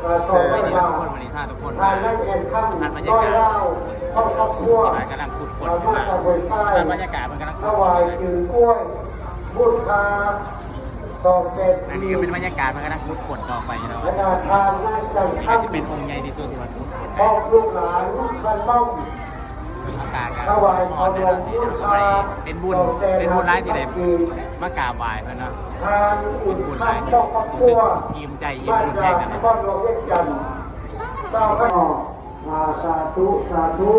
ເອີ ນີ້ທຸກຄົນ ວັນນີ້ພາທຸກຄົນມາ ທ່ານນາຍແອນຄຳ ທ່ານບັນຍາກາດ ນ້ອຍລາວ ຄອບຄົວ ທີ່ວ່າກຳລັງຂຸດຄົ້ນຂຶ້ນມາ ທ່ານບັນຍາກາດເພິ່ນກຳລັງຂຸດຄົ້ນ ທ່ານຖວາຍຈືນກ້ວຍ ບູຊາ ສອງແສນ ອັນນີ້ກໍເປັນບັນຍາກາດ ເພິ່ນກຳລັງຂຸດຄົ້ນຕໍ່ໄປເນາະ ແລະ ທ່ານນາຍຈັນ ນີ້ກໍຊິເປັນອົງໃຫຍ່ທີ່ສຸດທີ່ວ່າຂຸດຄົ້ນ ຂອງລູກຫຼານບ້ານເມົາ ອາກາດກໍຮ້ອນແດ່ເນາະ ເປັນບຸນ ເປັນບຸນຫຼາຍທີ່ໄດ້ມາກາບໄຫວ້ເພິ່ນເນາະ ເປັນບຸນຫຼາຍທີ່ຮູ້ສຶກອີ່ມໃຈ ອີ່ມບຸນແຮງນະ ສາທຸ ສາທຸ.